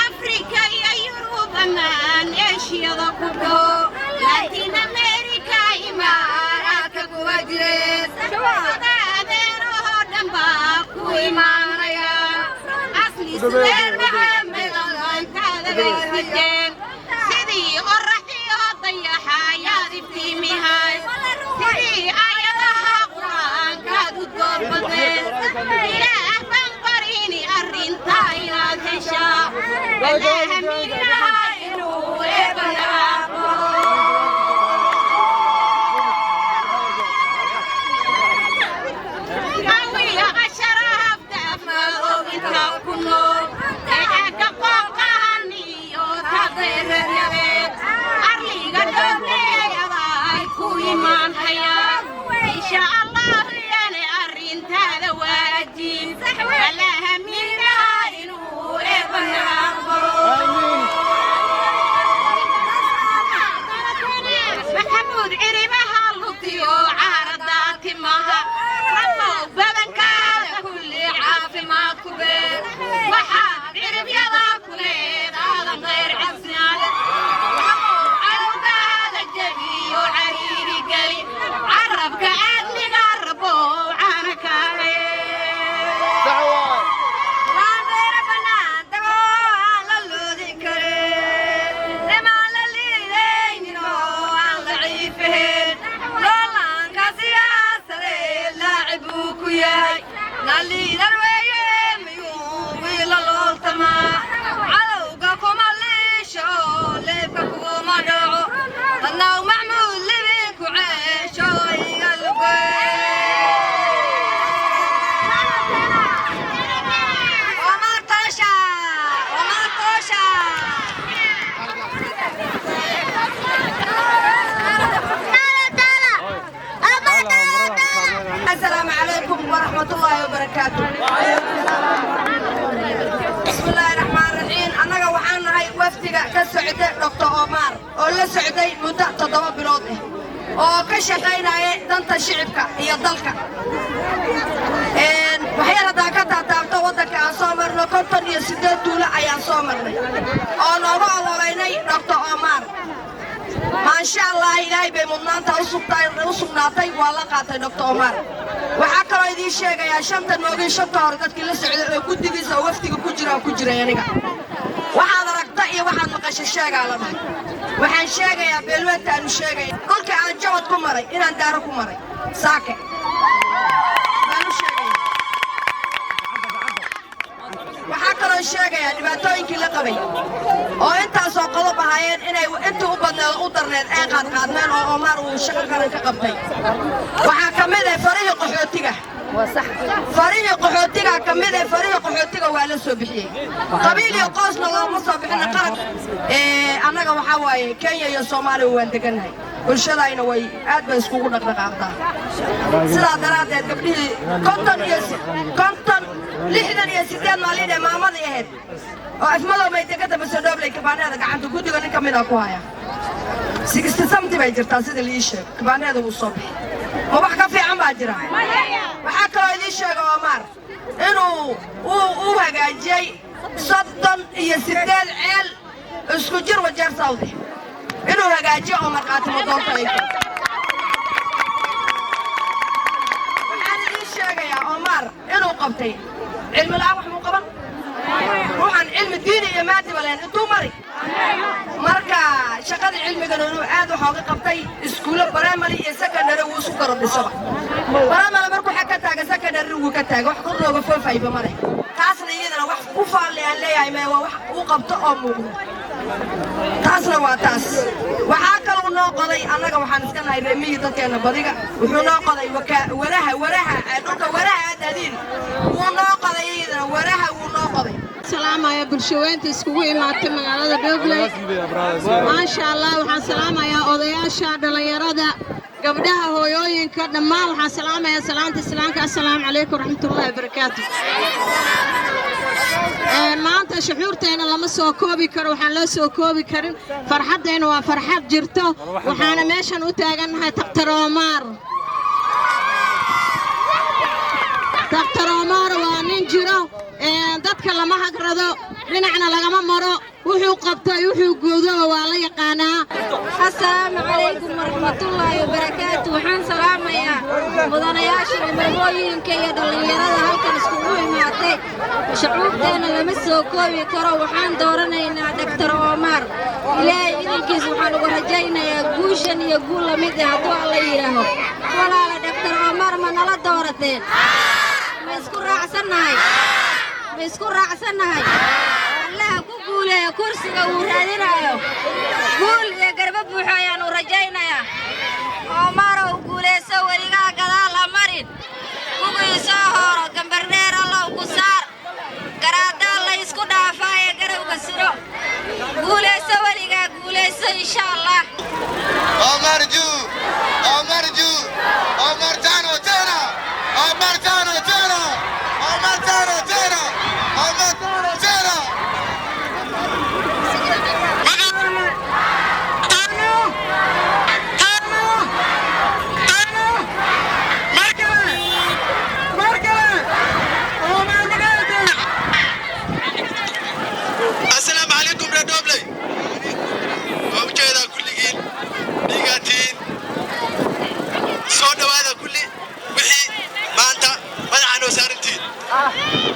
Afrika iyo Yurub amaan Eeshiyada ku dhoo, Latin America, Imaaraadka kuwa jireed, adeerahoo dhan baa ku imaanaya. Asli Subeer Maxamed intaadagaysideen sidii qoraxiyo dayaxa ayaad iftiimihay, sidii aayadaha Qur'aankaad u doormadeen. Ilaah baan barini arrintaa inaad heshaa, balaahaminaha inuu eebanaaqo. Awiya asharafta Afmadow intaa ku nool ee ka qooqahan iyo tadeeradeed arliga dhoobleeyaday ku imaan hayaan, insha Allahu yane arrintaada waajib alaahaminaha inuu eebanaaqo. Maxamuud ciribaha lutiyo caaradaatimaha rabow badankaada kulli caafimaad ku beer, waxaad ciribyada ku leedaadan khayr cabsinaale. Rabow cadowgaada jebiyo cariiri geli carabka aadmiga, rabow caana kaale. Laandeera bannaan dagoo aan la loodin karin, nimaan la liidaynin oo aan laciifahayn, loolaanka siyaasadeed laacib buu ku yahay. Na liidar weeye miyuu wiila looltamaa? Cadowga kuma liisho oo leebka kuma dhaco. Adnaw Maxmuud libin ku ceesho iga luge. Omar Tosha! Omar Tosha! Asalaamu calaykum waraxmatullaahi wabarakaatu. Bismillaahi raxmaan raxiim. Annaga waxaan nahay wafdiga ka socda Doctor Omar oo la socday muddo 7 bilood ah oo ka shaqaynaya danta shicibka iyo dalka. Waxyar haddaan ka taataabto waddanka aan soo marno, 58 tuulo ayaan soo marnay oo nooga ololeynay Doctor Omar. Maasha Allah, Ilaahay bay mudnaanta u sugnaatay, waa la qaatay Doctor Omar. Waxaa kaloo idiin sheegayaa shanta moogin shanta hore dadkii la socday oo guddigiisa oo wafdiga ku jira oo ku jiray aniga. Waxaad aragta iyo waxaad maqasho sheegaa la dhahay. Waxaan sheegayaa beelweynta aanu sheegaya dhulka aan jabad ku maray inaan daaro ku maray saake baan u sheegaya. Waxaa kaloo sheegayaa dhibaatooyinkii la qabay oo intaasoo qodob ahaayeen inay intii u badneed u darneed ay qaadqaadmeen oo Omar uu shaqo qaran ka qabtay. Waxaa ka mid ah farihii qaxootiga. Farihii qaxootiga ka mid ah, farihii qaxootiga waa la soo bixiyey. Qabiil iyo qoosna looma soo bixin qaran. Annaga waxaa waaye Kenya iyo Soomaaliya waan degannahay, bulshadayna way aad bay iskugu dhaqdhaqaaqdaa. Sidaa daraaddeed gabdhihii 50 iyo 50 68 maalin ee maamadii ahayd oo Afmadow may degada Masadoobley kabaaneeda gacanta guddiga nin ka mid a ku haya, 60 something bay jirtaa sida la ii sheego, kabaaneeda wuu soo bixi. Ma wax ka fiican baa jira? Waxaa kaloo idiin sheega Omar inuu uu hagaajiyey 38 ceel isku jir Wajeer Sawdi inuu hagaajiyo oo markhaatimo doonta ay tahay. Waxaan idiin sheegayaa Omar inuu qabtay. Cilmi la'aan wax muu qaban. Ruuxan cilmi diini iyo maadiba lahayn intuu mari? Marka shaqada cilmigana inuu aad wax ooga qabtay. Iskuulo primary iyo secondary wuu isu garab dhisaba. Primary markuu xag ka taaga, secondary wuu ka taaga. Wax kor looga foofayba ma leh. Taasna iyadana wax ku faalle aan leeyahay maya, waa wax uu qabto oo muuqdo. Taasna waa taas. Waxaa kaluu noo qoday, annaga waxaan iska nahay reemiyi, dadkeenna badiga, wuxuu noo qoday waraha, waraha dhulka, waraha aad adiin wuu noo qoday. Iyadana waraha wuu noo qoday. Salaamaya bulshaweynta iskugu imaatay magaalada Dhobley. Maasha Allah, waxaan salaamayaa odayaasha, dhallinyarada, gabdhaha, hooyooyinka, dhammaan waxaan salaamayaa salaanta islaamka. Assalaamu calaykum waraxmatullaahi wabarakaatu. Maanta shucuurteena lama soo koobi karo, waxaan loo soo koobi karin. Farxaddeenna waa farxad jirto. Waxaana meeshan u taagannahay Daktar Omar. Daktar Omar waa nin jiro, dadka lama hagrado, dhinacna lagama maro. Wuxuu qabtay, wuxuu goodoba waa la yaqaanaa. Asalaamu calaykum waraxmatullaahi wabarakaatu. Waxaan salaamayaa mudanayaasha iyo marmooyinka iyo dhallinyarada halkan iskugu imaatay. Shucuurteenna lama soo koobi karo. Waxaan dooranaynaa Dhaktar Oomaar. Ilaahay idinkiis waxaan ugu rajaynayaa guushan iyo guul la mid ah hadduu Alla yidhaaho. Walaala, Dhaktar Oomaar ma nala doorateen? Ma isku raacsannahay? Ma isku raacsannahay? Allaha ku guuleeya kursiga uu raadinayo. Guul iyo garbo buuxo ayaannu rajaynayaa. Oomarow, guulayso, weligaa gadaal ha marin. Kuwii soo hooro gambardheer Allow ku saar. Garaadaan la isku dhaafaa ee garowga siro. Guulayso, weligaa guulayso, insha Allah. Omar.